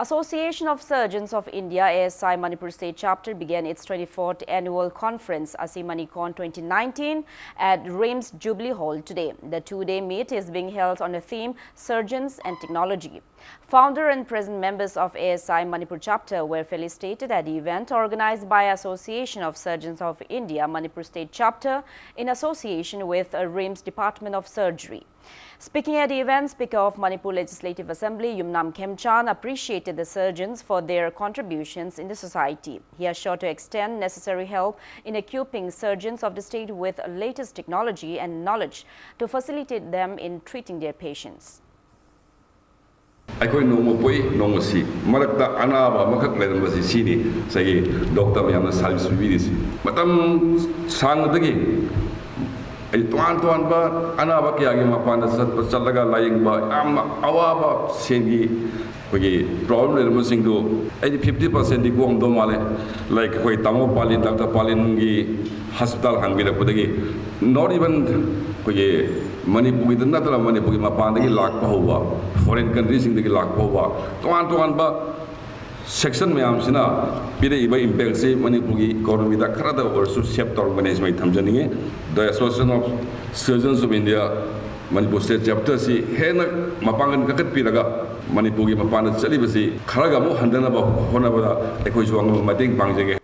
Association of Surgeons of India, A S I, Manipur State Chapter began its twenty-fourth annual conference, ASI ManiCon twenty nineteen, at RIMS Jubilee Hall today. The two-day meet is being held on the theme Surgeons and Technology. Founder and present members of A S I Manipur Chapter were felicitated at the event organized by Association of Surgeons of India, Manipur State Chapter, in association with, uh, RIMS Department of Surgery. Speaking at the event, Speaker of Manipur Legislative Assembly, Yumnam Khemchand, appreciated the surgeons for their contributions in the society. He assured to extend necessary help in equipping surgeons of the state with latest technology and knowledge to facilitate them in treating their patients. ꯑꯩꯈꯣꯏ ꯅꯣꯡꯃ ꯄꯣꯛꯏ, ꯅꯣꯡꯃ ꯁꯤ꯫ ꯃꯔꯛꯇ ꯑꯅꯥꯕ ꯑꯃꯈꯛ ꯂꯩꯔꯝꯕꯁꯤ ꯁꯤꯅꯤ꯫ ꯉꯁꯥꯏꯒꯤ ꯗꯣꯛꯇꯔ ꯃꯌꯥꯝꯅ ꯁꯥꯔꯚꯤꯁ ꯄꯤꯕꯤꯔꯤꯁꯤ꯫ ꯃꯇꯝ ꯁꯥꯡꯅꯗꯒꯤ ꯑꯩ ꯇꯣꯉꯥꯟ ꯇꯣꯉꯥꯟꯕ ꯑꯅꯥꯕ ꯀꯌꯥꯒꯤ ꯃꯄꯥꯟꯗ ꯆꯠꯄ, ꯆꯠꯂꯒ ꯂꯥꯌꯦꯡꯕ, ꯌꯥꯝꯅ ꯑꯋꯥꯕ ꯁꯦꯟꯒꯤ ꯑꯩꯈꯣꯏꯒꯤ ꯄ꯭ꯔꯣꯕ꯭ꯂꯦꯝ ꯂꯩꯔꯝꯕꯁꯤꯡꯗꯨ ꯑꯩꯗꯤ ꯐꯤꯐꯇꯤ ꯄꯥꯔꯁꯦꯟꯗꯤ ꯀꯣꯛꯑꯝꯗꯧ ꯃꯥꯜꯂꯦ꯫ ꯂꯥꯏꯛ ꯑꯩꯈꯣꯏ ꯇꯥꯃꯣ ꯄꯥꯂꯤꯟ, ꯗꯥꯛꯇꯔ ꯄꯥꯂꯤꯟꯒꯤ ꯍꯣꯁꯄꯤꯇꯥꯜ ꯍꯥꯡꯕꯤꯔꯛꯄꯗꯒꯤ, ꯅꯣꯠ ꯏꯚꯟ ꯑꯩꯈꯣꯏꯒꯤ ꯃꯅꯤꯄꯨꯔꯒꯤꯗ ꯅꯠꯇꯅ ꯃꯅꯤꯄꯨꯔꯒꯤ ꯃꯄꯥꯟꯗꯒꯤ ꯂꯥꯛꯄ ꯍꯧꯕ, ꯐꯣꯔꯦꯟ ꯀꯟꯇ꯭ꯔꯤꯁꯤꯡꯗꯒꯤ ꯂꯥꯛꯄ ꯍꯧꯕ, ꯇꯣꯉꯥꯟ ꯇꯣꯉꯥꯟꯕ ꯁꯦꯛꯁꯟ ꯃꯌꯥꯝꯁꯤꯅ ꯄꯤꯔꯛꯏꯕ ꯏꯝꯄꯦꯛꯁꯤ ꯃꯅꯤꯄꯨꯔꯒꯤ ꯏꯀꯣꯅꯣꯃꯤꯗ ꯈꯔꯗ ꯑꯣꯏꯔꯁꯨ ꯁꯦꯞ ꯇꯧꯔꯝꯒꯅꯤ ꯍꯥꯏꯁꯤ ꯑꯩ ꯊꯝꯖꯅꯤꯡꯉꯤ꯫ The Association of Surgeons of India, Manipur State Chapter ꯁꯤ ꯍꯦꯟꯅ ꯃꯄꯥꯡꯒꯜ ꯀꯟꯈꯠꯄꯤꯔꯒ ꯃꯅꯤꯄꯨꯔꯒꯤ ꯃꯄꯥꯟꯗ ꯆꯠꯂꯤꯕꯁꯤ ꯈꯔꯒ ꯑꯃꯨꯛ ꯍꯟꯊꯅꯕ ꯍꯣꯠꯅꯕꯗ ꯑꯩꯈꯣꯏꯁꯨ ꯑꯉꯝꯕ ꯃꯇꯦꯡ ꯄꯥꯡꯖꯒꯦ꯫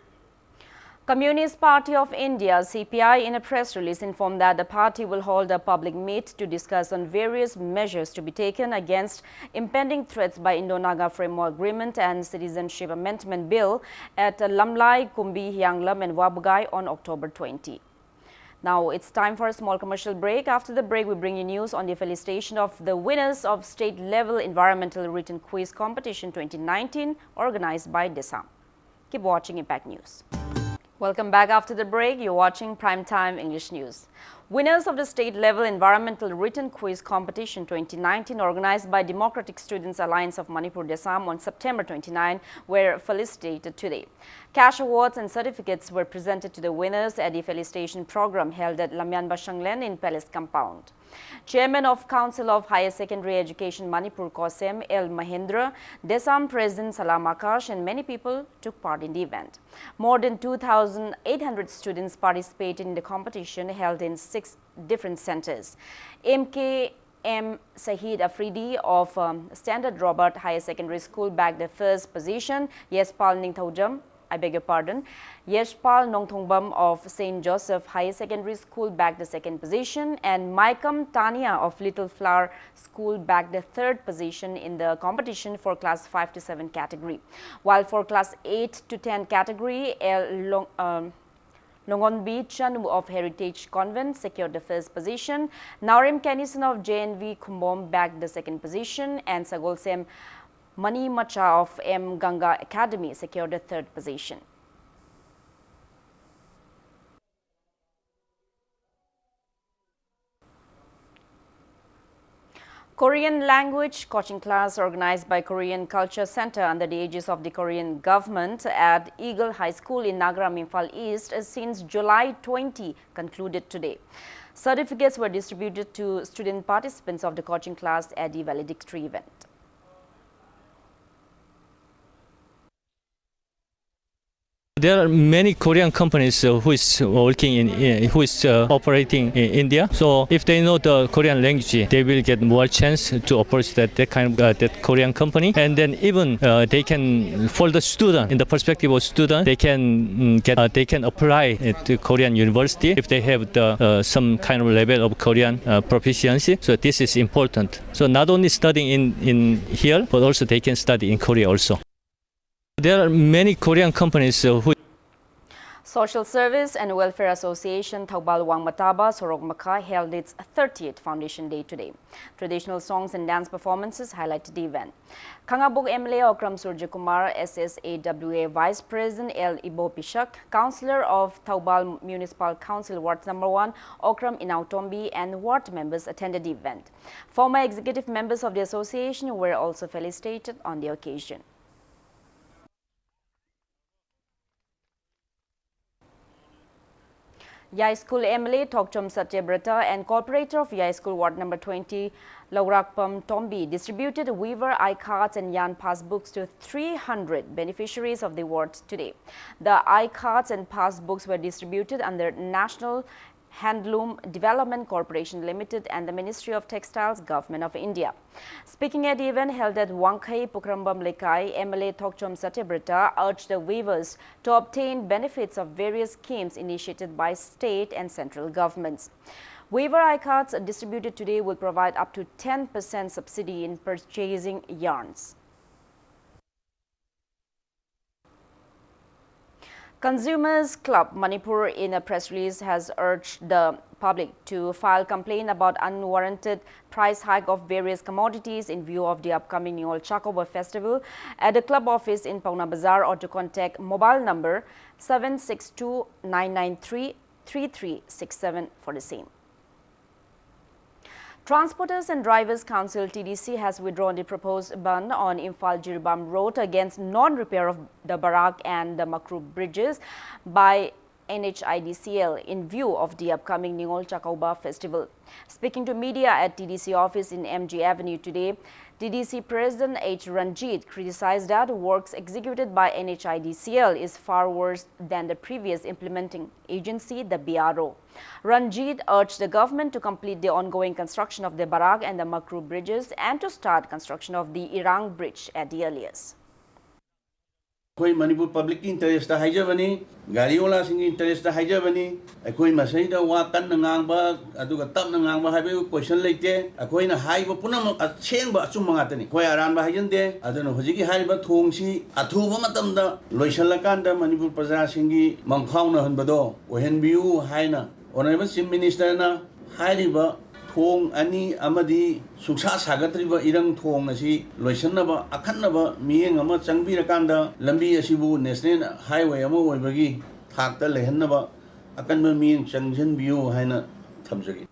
Communist Party of India, C P I, in a press release informed that the party will hold a public meet to discuss on various measures to be taken against impending threats by Indo-Naga Framework Agreement and Citizenship Amendment Bill at Lamlai, Kumbi, Hianglam and Wabugai on October twenty. Now it's time for a small commercial break. After the break, we bring you news on the felicitation of the winners of State Level Environmental Written Quiz Competition twenty nineteen, organized by DESAM. Keep watching Impact News. Welcome back after the break. You're watching Prime Time English News. Winners of the State Level Environmental Written Quiz Competition twenty nineteen, organized by Democratic Students Alliance of Manipur, DESAM, on September twenty-nine, were felicitated today. Cash awards and certificates were presented to the winners at the felicitation program held at Lamyan Bashanglen in Palace Compound. Chairman of Council of Higher Secondary Education Manipur, COHSEM, L Mahendra, DESAM President Salam Akash, and many people took part in the event. More than two thousand eight hundred students participated in the competition held in six different centers. M K M Sahid Afridi of, um, Standard Robert Higher Secondary School bagged the first position. Yespal Ningthaujam I beg your pardon, Yeshpal Nongthongbam of Saint Joseph Higher Secondary School bagged the second position, and Maikam Tania of Little Flower School bagged the third position in the competition for class five to seven category. While for class eight to ten category, L. Long, um, Longonbi Chanu of Heritage Convent secured the first position. Naurim Kenison of J N V Khumbom bagged the second position, and Sagolsem Mani Macha of M Ganga Academy secured the third position. Korean language coaching class organized by Korean Culture Center under the aegis of the Korean government at Eagle High School in Nagraham, Imphal East, since July twenty, concluded today. Certificates were distributed to student participants of the coaching class at the valedictory event. There are many Korean companies uh, who is working in, uh, who is uh, operating in India. So if they know the Korean language, they will get more chance to approach that, that kind of uh, that Korean company. And then even uh, they can, for the student, in the perspective of student, they can mm, get uh, they can apply at the Korean university if they have the uh, some kind of level of Korean uh, proficiency. So this is important. So not only studying in in here, but also they can study in Korea also. There are many Korean companies uh, who Social Service and Welfare Association Thoubal Wangmataba Sorok Makha held its thirtieth Foundation Day today. Traditional songs and dance performances highlighted the event. Khangabok M L A Okram Surjakumar, S S A W A Vice President L. Ibo Pishak, Councillor of Thoubal Municipal Council Ward Number One Okram Inautombi, and ward members attended the event. Former executive members of the association were also felicitated on the occasion. Yai School M L A Thokchom Satyabrata and corporator of Yai School Ward Number Twenty, Laurakpam Tombi, distributed Weaver I cards and Yan passbooks to three hundred beneficiaries of the ward today. The I cards and passbooks were distributed under National Handloom Development Corporation Limited and the Ministry of Textiles, Government of India. Speaking at the event held at Wangkhei Pukhrambam Lekai, M L A Thokchom Satyabrata urged the weavers to obtain benefits of various schemes initiated by state and central governments. Weaver I cards distributed today will provide up to ten percent subsidy in purchasing yarns. Consumers Club Manipur, in a press release, has urged the public to file complaint about unwarranted price hike of various commodities in view of the upcoming Ningol Chakouba festival at the club office in Paona Bazar or to contact mobile number seven six two nine nine three three three six seven for the same. Transporters and Drivers Council, T D C, has withdrawn the proposed ban on Imphal Jiribam Road against non-repair of the Barak and the Makru bridges by N H I D C L in view of the upcoming Ningol Chakouba festival. Speaking to media at T D C office in M G Avenue today, T D C President H Ranjit criticized that works executed by N H I D C L is far worse than the previous implementing agency, the B R O. Ranjit urged the government to complete the ongoing construction of the Barak and the Makru bridges and to start construction of the Irang bridge at the earliest. ꯑꯩꯈꯣꯏ Manipur ꯄꯕ꯭ꯂꯤꯛꯀꯤ interest ꯍꯥꯏꯖꯕꯅꯤ, ꯒꯥꯔꯤ ꯑꯣꯂꯥꯁꯤꯡꯒꯤ interest ꯍꯥꯏꯖꯕꯅꯤ꯫ ꯑꯩꯈꯣꯏ ꯃꯁꯤꯗ ꯋꯥ ꯀꯟꯅ ꯉꯥꯡꯕ ꯑꯗꯨꯒ ꯇꯞꯅ ꯉꯥꯡꯕ ꯍꯥꯏꯕꯒꯤ ꯀꯣꯏꯁꯟ ꯂꯩꯇꯦ꯫ ꯑꯩꯈꯣꯏꯅ ꯍꯥꯏꯕ ꯄꯨꯝꯅꯃꯛ ꯑꯁꯦꯡꯕ ꯑꯆꯨꯝꯕ ꯉꯥꯛꯇꯅꯤ꯫ ꯑꯩꯈꯣꯏ ꯑꯔꯥꯟꯕ ꯍꯥꯏꯖꯟꯗꯦ꯫ ꯑꯗꯨꯅ ꯍꯧꯖꯤꯛꯀꯤ ꯍꯥꯏꯔꯤꯕ ꯊꯣꯡꯁꯤ ꯑꯊꯨꯕ ꯃꯇꯝꯗ ꯂꯣꯏꯁꯤꯜꯂꯀꯥꯟꯗ ꯃꯅꯤꯄꯨꯔ ꯄ꯭ꯔꯖꯥꯁꯤꯡꯒꯤ ꯃꯪꯐꯥꯎꯅꯍꯟꯕꯗꯣ ꯑꯣꯏꯍꯟꯕꯤꯌꯨ ꯍꯥꯏꯅ Honourable Chief Minister ꯅ ꯍꯥꯏꯔꯤꯕ ꯊꯣꯡ ꯑꯅꯤ ꯑꯃꯗꯤ ꯁꯨꯡꯁꯥ ꯁꯥꯒꯠꯇ꯭ꯔꯤꯕ ꯏꯔꯪ ꯊꯣꯡ ꯑꯁꯤ ꯂꯣꯏꯁꯤꯟꯅꯕ ꯑꯈꯟꯅꯕ ꯃꯤꯠꯌꯦꯡ ꯑꯃ ꯆꯪꯕꯤꯔꯀꯥꯟꯗ ꯂꯝꯕꯤ ꯑꯁꯤꯕꯨ national highway ꯑꯃ ꯑꯣꯏꯕꯒꯤ ꯊꯥꯛꯇ ꯂꯩꯍꯟꯅꯕ ꯑꯀꯟꯕ ꯃꯤꯠꯌꯦꯡ ꯆꯪꯁꯤꯟꯕꯤꯌꯨ ꯍꯥꯏꯅ ꯊꯝꯖꯒꯦ꯫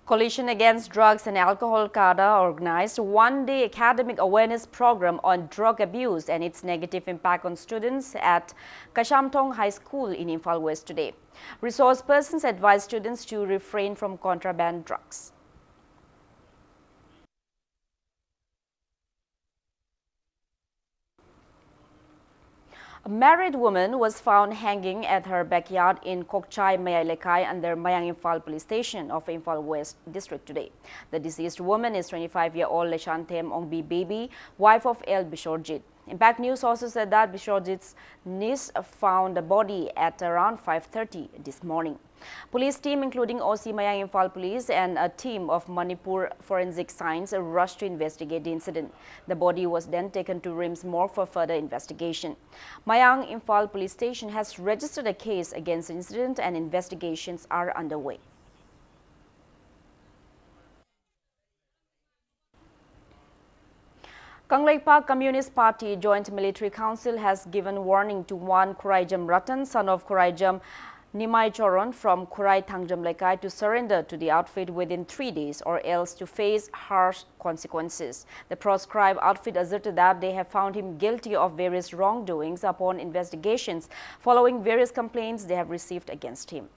Coalition Against Drugs and Alcohol, CADA, organized one-day academic awareness program on drug abuse and its negative impact on students at Kashamthong High School in Imphal West today. Resource persons advised students to refrain from contraband drugs. A married woman was found hanging at her backyard in Kokchai Mayai Lekai under Mayang Imphal Police Station of Imphal West District today. The deceased woman is twenty-five-year-old Leshanthem Ongbi Baby, wife of L Bishorjit. Impact News also said that Bishorjit's niece found the body at around five thirty this morning. Police team, including O C Mayang Imphal Police and a team of Manipur Forensic Science, rushed to investigate the incident. The body was then taken to RIMS morgue for further investigation. Mayang Imphal Police Station has registered a case against the incident and investigations are underway. Kangleipak Communist Party Joint Military Council has given warning to one Khuraijam Ratan, son of Khuraijam Nimai Choron from Khurai Thangjam Lekai, to surrender to the outfit within three days or else to face harsh consequences. The proscribed outfit asserted that they have found him guilty of various wrongdoings upon investigations following various complaints they have received against him.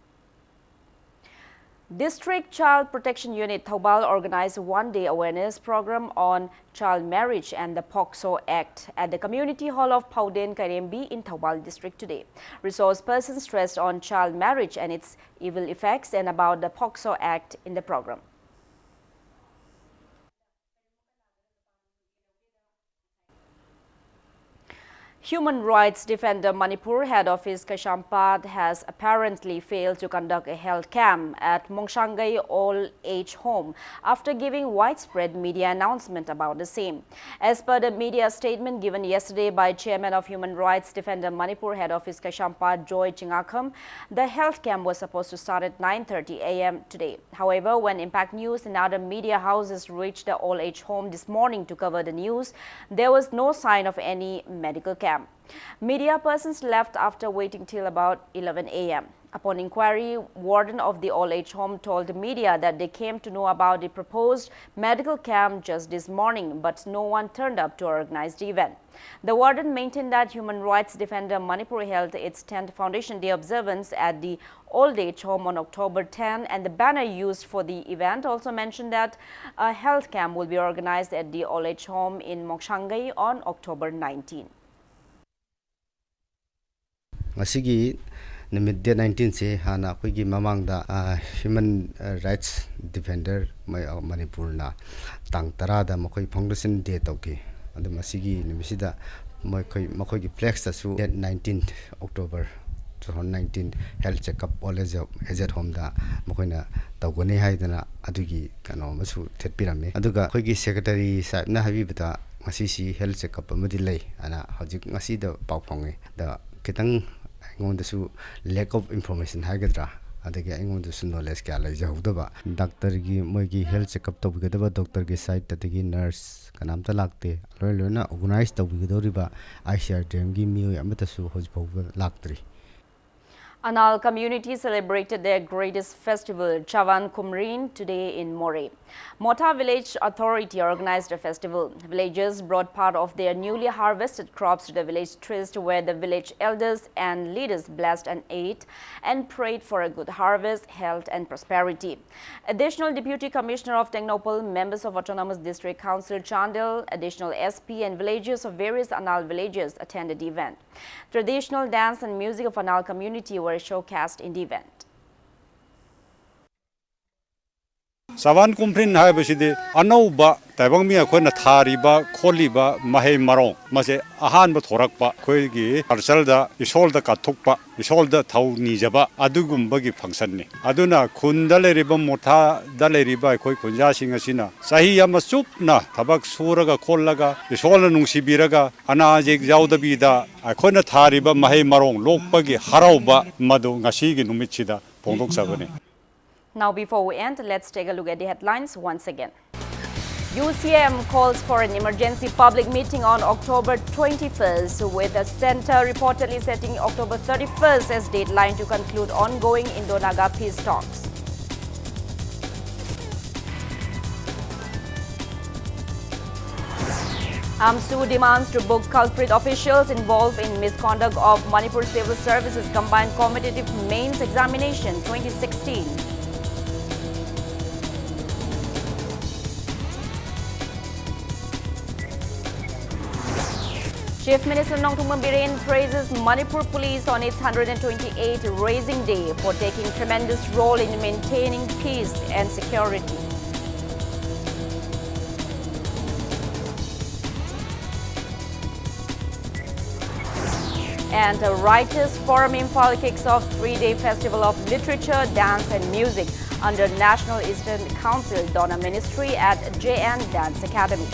District Child Protection Unit Thoubal organized a one-day awareness program on child marriage and the POCSO Act at the Community Hall of Phauden Kairembi in Thoubal District today. Resource persons stressed on child marriage and its evil effects and about the POCSO Act in the program. Human rights defender Manipur head office Kaisampad has apparently failed to conduct a health camp at Mongshangai Old Age Home after giving widespread media announcement about the same. As per the media statement given yesterday by chairman of Human Rights Defender Manipur head office Kaisampad Joy Chingakham, the health camp was supposed to start at nine thirty a m today. However, when Impact News and other media houses reached the old age home this morning to cover the news, there was no sign of any medical camp. Media persons left after waiting till about eleven a m. Upon inquiry, warden of the old age home told the media that they came to know about the proposed medical camp just this morning, but no one turned up to organize the event. The warden maintained that Human Rights Defender Manipur held its tenth Foundation Day observance at the old age home on October ten, and the banner used for the event also mentioned that a health camp will be organized at the old age home in Mongshangai on October nineteen. ꯉꯁꯤꯒꯤ ꯅꯨꯃꯤꯠ date ꯅꯥꯏꯟꯇꯤꯟꯁꯦ ꯍꯥꯟꯅ ꯑꯩꯈꯣꯏꯒꯤ ꯃꯃꯥꯡꯗ human rights defender ꯃꯅꯤꯄꯨꯔꯅ ꯇꯥꯡ ꯇꯔꯥꯗ ꯃꯈꯣꯏ foundation ꯗꯦ ꯇꯧꯈꯤ꯫ ꯑꯗꯨ ꯃꯁꯤꯒꯤ ꯅꯨꯃꯤꯠꯁꯤꯗ ꯃꯈꯣꯏ ꯃꯈꯣꯏꯒꯤ ꯐ꯭ꯂꯦꯛꯁꯇꯁꯨ date nineteen October two thousand nineteen health checkup all age ꯑꯦꯖꯦꯠ ꯍꯣꯝꯗ ꯃꯈꯣꯏꯅ ꯇꯧꯒꯅꯤ ꯍꯥꯏꯗꯅ ꯑꯗꯨꯒꯤ ꯀꯩꯅꯣ ꯑꯃꯁꯨ ꯊꯦꯠꯄꯤꯔꯝꯃꯤ꯫ ꯑꯗꯨꯒ ꯑꯩꯈꯣꯏꯒꯤ ꯁꯦꯀ꯭ꯔꯦꯇꯔꯤ ꯁꯥꯍꯦꯕꯅ ꯍꯥꯏꯕꯤꯕꯗ ꯉꯁꯤꯁꯤ ꯍꯦꯜꯠ ꯆꯦꯛꯑꯞ ꯑꯃꯗꯤ ꯂꯩ ꯑꯅ ꯍꯧꯖꯤꯛ ꯉꯁꯤꯗ ꯄꯥꯎ ꯐꯪꯉꯤ꯫ ꯑꯗ ꯈꯤꯇꯪ ꯑꯩꯉꯣꯟꯗꯁꯨ lack of information ꯍꯥꯏꯒꯗ꯭ꯔꯥ, ꯑꯗꯒꯤ ꯑꯩꯉꯣꯟꯗꯁꯨ ꯅꯣꯂꯦꯖ ꯀꯌꯥ ꯂꯩꯖꯍꯧꯗꯕ꯫ ꯗꯥꯛꯇꯔꯒꯤ ꯃꯣꯏꯒꯤ ꯍꯦꯜꯠ ꯆꯦꯛꯑꯞ ꯇꯧꯕꯤꯒꯗꯕ ꯗꯣꯛꯇꯔꯒꯤ ꯁꯥꯏꯠ ꯑꯗꯒꯤ ꯅꯔꯁ ꯀꯅꯥꯝꯇ ꯂꯥꯛꯇꯦ꯫ ꯂꯣꯏ ꯂꯣꯏꯅ organise ꯇꯧꯕꯤꯒꯗꯧꯔꯤꯕ I C R D ꯑꯦꯝꯒꯤ ꯃꯤꯑꯣꯏ ꯑꯃꯠꯇꯁꯨ ꯍꯧꯖꯤꯛ ꯐꯥꯎꯕ ꯂꯥꯛꯇ꯭ꯔꯤ꯫ Anal community celebrated their greatest festival, Chavan Kumrin, today in Moreh. Motha village authority organized a festival. Villagers brought part of their newly harvested crops to the village trust, where the village elders and leaders blessed and ate and prayed for a good harvest, health, and prosperity. Additional Deputy Commissioner of Tengnoupal, members of Autonomous District Council Chandel, additional S P, and villagers of various Anal villages attended the event. Traditional dance and music of Anal community were showcased in the event. ꯆꯕꯥꯟ ꯀꯨꯝꯐ꯭ꯔꯤꯟ ꯍꯥꯏꯕꯁꯤꯗꯤ ꯑꯅꯧꯕ ꯇꯥꯏꯕꯪ ꯃꯤ ꯑꯩꯈꯣꯏꯅ ꯊꯥꯔꯤꯕ ꯈꯣꯠꯂꯤꯕ ꯃꯍꯩ ꯃꯔꯣꯡ ꯃꯁꯦ ꯑꯍꯥꯟꯕ ꯊꯣꯔꯛꯄ ꯑꯩꯈꯣꯏꯒꯤ ꯀꯜꯆꯔꯗ ꯏꯁꯣꯔꯗ ꯀꯠꯊꯣꯛꯄ, ꯏꯁꯣꯔꯗ ꯊꯧ ꯅꯤꯖꯕ ꯑꯗꯨꯒꯨꯝꯕꯒꯤ ꯐꯪꯁꯟꯅꯤ꯫ ꯑꯗꯨꯅ ꯈꯨꯟꯗ ꯂꯩꯔꯤꯕ, ꯃꯣꯊꯥꯗ ꯂꯩꯔꯤꯕ ꯑꯩꯈꯣꯏ ꯈꯨꯟꯖꯥꯁꯤꯡ ꯑꯁꯤꯅ ꯆꯍꯤ ꯑꯃ ꯆꯨꯞꯅ ꯊꯕꯛ ꯁꯨꯔꯒ ꯈꯣꯠꯂꯒ ꯏꯁꯣꯔꯅ ꯅꯨꯡꯁꯤꯕꯤꯔꯒ ꯑꯅꯥ ꯑꯌꯦꯛ ꯌꯥꯎꯗꯕꯤꯗ ꯑꯩꯈꯣꯏꯅ ꯊꯥꯔꯤꯕ ꯃꯍꯩ ꯃꯔꯣꯡ ꯂꯣꯛꯄꯒꯤ ꯍꯔꯥꯎꯕ ꯃꯗꯨ ꯉꯁꯤꯒꯤ ꯅꯨꯃꯤꯠꯁꯤꯗ ꯐꯣꯡꯗꯣꯛꯆꯕꯅꯤ꯫ Now, before we end, let's take a look at the headlines once again. U C M calls for an emergency public meeting on October twenty-first, with the center reportedly setting October thirty-first as deadline to conclude ongoing Indo-Naga peace talks. AMSU demands to book culprit officials involved in misconduct of Manipur Civil Services Combined Competitive Mains Examination twenty sixteen. Chief Minister Nongthombam Biren praises Manipur Police on its one hundred twenty-eighth Raising Day for taking tremendous role in maintaining peace and security. And the Writers Forum Imphal kicks off three-day festival of literature, dance and music under National Student Council Dona Ministry at J N Dance Academy.